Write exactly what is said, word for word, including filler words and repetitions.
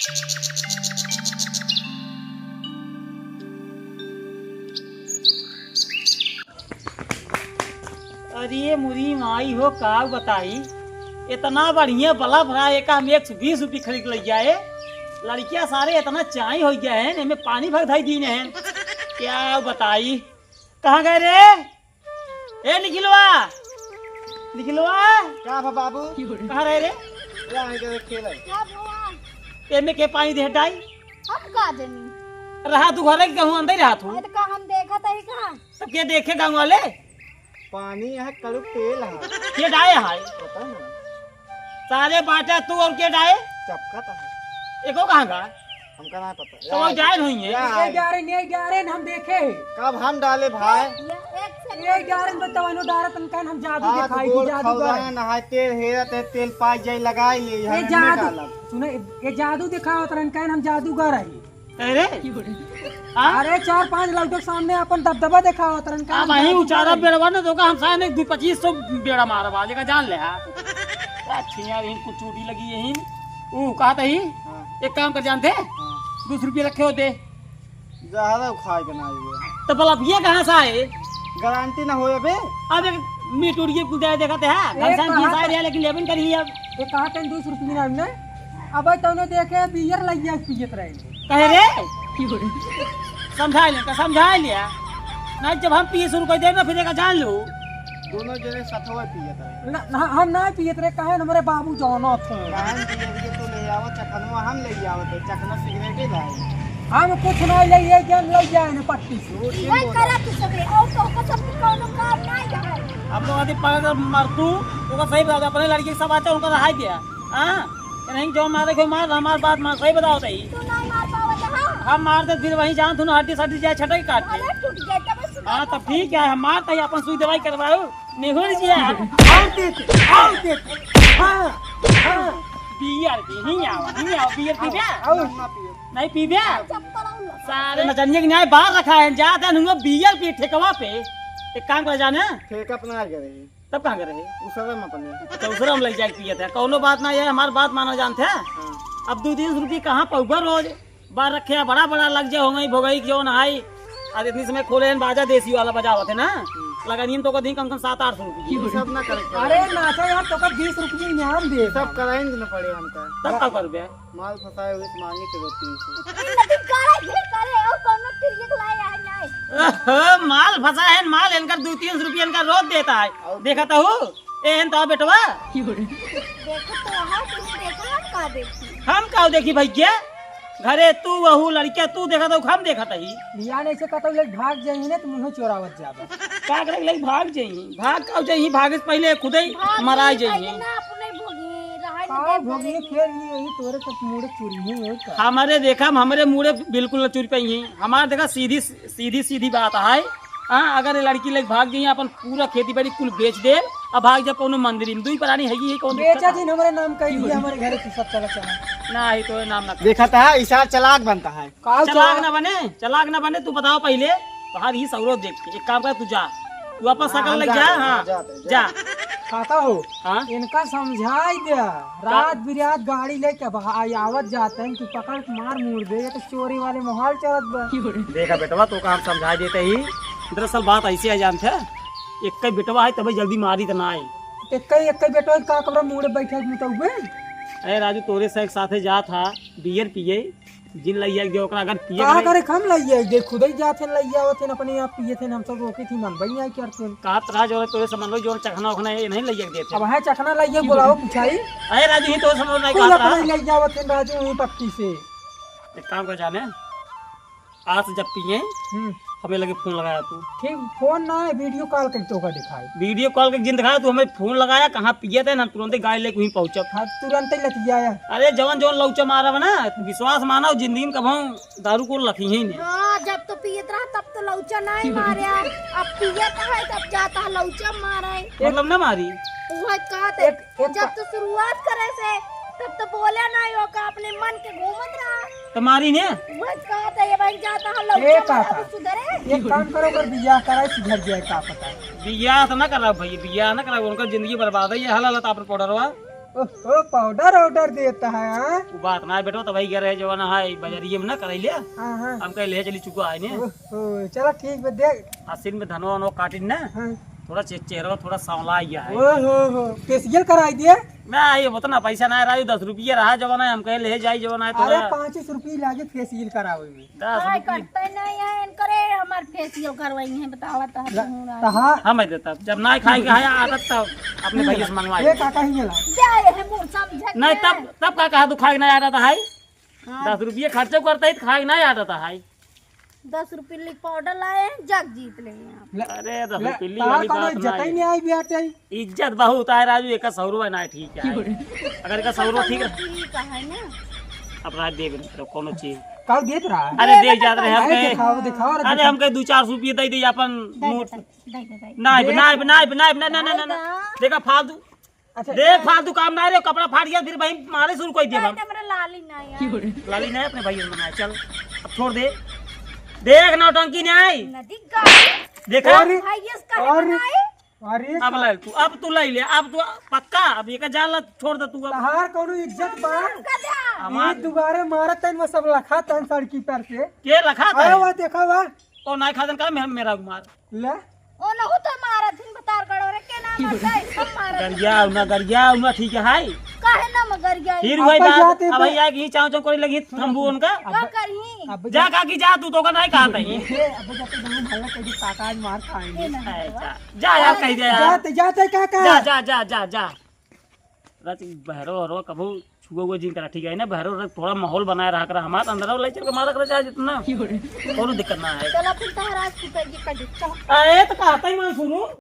अरे मुरी माई हो, का बताई, इतना बढ़िया बल्ब रहा, एक हम एक सौ बीस रुपये खरीद ले जाए। लड़कियां सारे इतना चाई हो गया है, इनमें पानी भर धाई दीने हैं, क्या बताई। कहाँ गए रे? ए निखिलवा, निखिलवा। का बा बाबू? कहाँ रहे रे? या है के खेल है। एमे के पानी दे डाई? हम का देनी? रहा तू घरे के कहूँ अंदर रहा तू। अरे तो का हम देखा तही का? तो के देखे गाँव वाले? पानी है, कड़ू तेल है। के डाए है? पता नहीं। सारे बाटा तू और के डाए? चपका तो है। एको कहाँ का? हमका ना पता। तो वो जाए नहीं है। क्या ये है? जा रहे, नहीं जा रहे, हम देखे। कब हम डाले भाई? ये एक सेकंड। ये जा रहे, बताओ, इन्हों डारत, इनका हम जादू हाथ दिखाई थी, गोड़ जादूगर। खौलाए, नहाए, तेल हेरत है, तेल पाई जाई, लगाई ले, ये हमें जादू, डालब। सुने, ये जादू दिखावत रहन, कहन हम जादूगर है। अरे? हाँ? अरे, चार पांच लौटो के सामने अपन दबदबा दिखावत रहन, कहन अब वहीं जादूगर उचारा है। बेड़वा न तो का हम सामने दू पच्चीस सौ बेड़ा मारब, आज का जान ले, हाँ। अच्छी यार, इनको चोटी लगी यहीं। ऊ, कहा तही? हाँ। एक काम कर जानते? हाँ। दो सौ रुपये रखे होते। जहरा खाए के ना आइए। तो भला भैया कहाँ से आए? गारंटी ना होए बे। अब एक मीट उड़िए कुदाए देखते हैं। घर ए, से हम कहाँ बीस आए तो रहे, लेकिन लेबन करिए अब। ये कहा तन दो सौ रुपये ना हमने। अब तूने देखे बियर लग गया, पियत रहे। कहे रे? समझा ले, तो समझा लिया। नहीं, जब हम पिए शुरू कर देब ना, फिर एका जान लो। दोनों जने सथवा पियत रहे। ना, ना, हम ना पियत रहे, कहे न हमरे बाबू जानो थे। बहन जी, ये तो ले आवत, चखनवा हम ले आवत है, चखना सिगरेट ही लाए। हम कुछ ना ले, ये गेम ले जाए न पट्टी से। झूठ क्यों ये बोल रहा? करत सके, और तो कसम से कौनो काम नहीं है। अब तो आदि पागल मर तू, तो सही बात, अपने लड़की के सब अच्छा उनका रहा दिया। हाँ? नहीं, जो मारे को मार, हमार बात मान, सही बताओ तई। तू नहीं मार पावत, हाँ? हम मार दे, फिर वहीं जान, तू हड्डी सड्डी जाए, छटक काट दे। अरे, टूट गया, तब सुना हाँ, तो तब ठीक है, हम मार तई, अपन सुई दवाई करवाओ, निहुर जिया। और दे दे, और दे दे। हाँ, हाँ। बियर पी, नहीं आओ, नहीं आओ, बियर पी बे? आओ, ना पियो। नहीं पी बे? चप्पल और लो। सारे नचनिया के न्याय बाहर रखा है, जा दे, नुआ बियर पी ठेकवा पे। एक काम कर जाने। ठेका अपना आ गया रही। तब कहाँ करे है? उ सदर में अपने। अच्छा, उ सदर में लग जाए पिए थे। कौनो बात ना है, हमार बात माना जानते हैं। हाँ। अब दो तीन सौ रुपये कहाँ पउबा रोज? बार रखे हैं, बड़ा बड़ा लग जाए, हो गई भोगई, जो ना आई। आज इतनी समय खोले हैं, बाजा देसी वाला बजावत है ना। हम्म। लगानी हम तो कहीं कम से कम सात आठ सौ रुपये। ये सब ना करे। अरे नाचा यार, तो का बीस रुपये इनाम दे। सब कराएंगे ना पड़े हमका। तब का करबे? माल फंसाए हुए से मांगे के दो तीन सौ। ये लड़की गाला घिर करे और कौनो तिरियक लाए आ जाए। ओहो, माल फंसा है, माल इनकर दो तीन सौ रुपया इनका रोज देता है। और देखा तो हूँ, ए हन तो बेटवा। देखो तो है, तुम देखो, हम का देखी? हम का देखी भैया? घरे तू, वहू, लड़किया तू देखा तो हम देखा तही। बियान ऐसे कहता हूँ, भाग जाइए ना, तुम मुँह चोरावत जाबा। का करे, लई भाग जाई, भाग का जाई, भागे से पहले खुदे ही भाग मरा जाई, जाई। पहले ना अपने भोगी, रहा का नहीं भोगी, देख फिर ये, यही तोरे सब मूड़े चोरी है, और का? हमारे देखा, हमरे मूड़े बिल्कुल न चोरी पाई है। हमारे देखा, सीधी, सीधी, सीधी बात है। हाँ, अगर ये लड़की लेके भाग जाई, अपन पूरा खेती बाड़ी कुल बेच दे, अब भाग जा कौनो मंदिर में, दुई प्राणी है, ये कौन बेचा दिक्कत है? दिन हमारे नाम कही दिया, हमारे घरे तू सब चला, चला। ना, ये तो नाम ना कर। देखा था, इशार चालाक बनता है। का चलाक चला- ना बने, चलाक ना बने, तू बताओ पहले, बाहर ही सगरो देख के, एक काम कर, तू जा, तू अपन हाँ, सकल हम लग जाते जा, हैं, हाँ, हाँ, जाते हैं, जा। जाते हैं। काका हो, हाँ? इनका समझाई दे, रात बिरात गाड़ी लेके भाई आवत जाते हैं, तू पकड़ के मार मुड़ दे, ये तो चोरी वाले माहौल चलत बा। देखा बेटवा, तो का हम समझाई देते ही, दरअसल बात ऐसे है जानते हैं, एक ही बेटवा है, तभी जल्दी मारी तो ना आई। एक ही, एक ही बेटवा का कमरा मुड़े बैठे मुतौबे? अरे राजू, तोरे से एक साथे जात हा, बियर पिए, जिन लइया के दे ओकरा अगर पिए का के करे, हम लइया के दे, खुदे जात हन, लइया आवत हन, अपने आप पिए थे, हम सब रोके थी, मन बनी आई करते हैं। कहत रहा जो तोरे समझ लो, जो चखना उखना है, नहीं लइया के देते। अब है चखना लइया, बुलाओ, पूछाई। अरे राजू, ही तो समझ नहीं कुल कहत रहा। अपने लइया आवत हन, राजू, वहीं पट्टी से। एक काम कर जाने, आज जब पिए, हम्म। हमें लगे फोन लगाया तू। ठीक, फोन ना है, वीडियो कॉल करके तोका दिखाई। वीडियो कॉल के जिन दिखाया तू, हमें फोन लगाया, कहाँ पिए थे, हम तुरंत ही गाड़ी लेके वहीं पहुँचब। हाँ, तुरंत ही लतियाया। अरे जवन जवन लौचा मारा बा ना, विश्वास माना, जिंदगी में कभो दारू को लखी ही नहीं। हाँ, जब तो पियत रहा तब तो लौचा नहीं मारे, अब पियत है तब जाता है लौचा मारे। मतलब ना मारी। वो कहते एक एक जब तो शुरुआत करे से, तब तो बोले ना, यो का अपने मन के घूमत रहा। तो मारी ने? वह कहत है, ये भाई जाता है, लौचा ए मारा, काका, अब सुधरे। एक काम करो, ओकर बियाह कराए, सुधर जाए, का पता। बियाह तो ना करा भैया, बियाह ना करा, उनका जिंदगी बर्बाद है, ये हला लता पर पाउडरवा। ओहो, पाउडर वाउडर देता है, हाँ? वो बात ना है बेटो, तो भाई गे रहे जवन है बजरिये में ना करैले। हाँ, हाँ। हम कहे ले चली चुका है ने। ओहो, चला ठीक बा, दे। असिन में धनवा वनवा काटिन ना, हाँ। थोड़ा चे-, चेहरा थोड़ा सांवला आया है। ओहो हो, फेशियल कराई दे। ना, ये उतना पैसा ना रहा, दस रुपये रहा जवन है, हम कहे ले जाई जवन है अरे, थोड़ा। पाँच सौ रुपये लागे फेशियल करावे में। दस रुपये। करते नहीं है इनकरे, हमार फेशियल करवाई है, बतावा तो ला, हूँ ना। तहा। हम ही देता, जब ना खाए के है आदत तो अपने भैया से मंगवाई। ये काका ही गेला। दे, ये है मोर समझे नहीं, के। तब, तब का कहा तू खाए के नहीं आदत है? हाँ। दस रुपये खर्चे करता है तो खाए के नहीं आदत है। दस रुपये लिख पाउडर लाए हैं, जग जीत ले हैं आप। ले, अरे, दस ले, रुपये ली तहा वाली कोनो बात इज्जत नहीं ही है। नहीं आई बिया टाइम। इज्जत बहुत आए राजू, एक सौ रुपये ना ठीक है। अगर एक सौ रुपये ठीक है। ठीक है ना? अब राज दे बिन करो कोनो चीज। का देत रहा? अरे, दे दे जात रहे अरे, हमके। दिखाओ, दिखाओ, अरे, दिखाओ। हमके दो चार सौ रुपये दे दे अपन दे दे, मुंह। दे दे, दे दे। नाइब, नाइब, नाइब, नाइब, ना, ना, ना, ना, ना। देखा फालतू। अच्छा। देख फालतू काम ना रे, कपड़ा फाट गया, फिर भाई मारे शुरू कर दिया। अरे, हमरा लाली ना यार। लाली ना है अपने भाई में बनाए, चल। अब छोड़ दे। देख नौटंकी नहीं आई। नदी गाड़ी। देखा? अरे, भाई, इसका है अरे, बनाए। अरे, अब ले तू, अब तू ले ले, अब तू पक्का, अब ये का जान ला, छोड़ दे तू अब। तहार कोनो इज्जत बा? का दे? ये हमार दुबारे मारत तन में सब लखा तन सड़की पर से। के लखा अरे तन? वो देखा बा। तो नाई खादन का मेरा, मेरा मार। ले। ओ नहु तो मारत हिन बतार गड़ो रे, के नाम आता है, सब मारत गरिया उना, गरिया उना ठीक है। काहे ना मगर गई? फिर वही अपन बात, जाते अब तो भैया की चाव चाव करे लगी, थम्बू उनका। का करही? अब जा काकी जा, तू तो का नहीं कहा था ये। ए, अब जब तक दोनों भाई का कहीं काका आज मार खाएंगे। ए, जा, जा यार, कह दे यार। जाते, जाते काका। जा, जा, जा, जा, जा। रात बहरो हरो कभू छुआ हुआ जिन करा, ठीक है ना? बहरो रख, थोड़ा माहौल बनाए रहा करा, हमारे अंदर ले चल के मारा करा चाहे जितना। कोनो दिक्कत ना है। चलो फिर तहरा आज कुटाई के कटी, चलो। अरे तो कहता ही मन सुनू।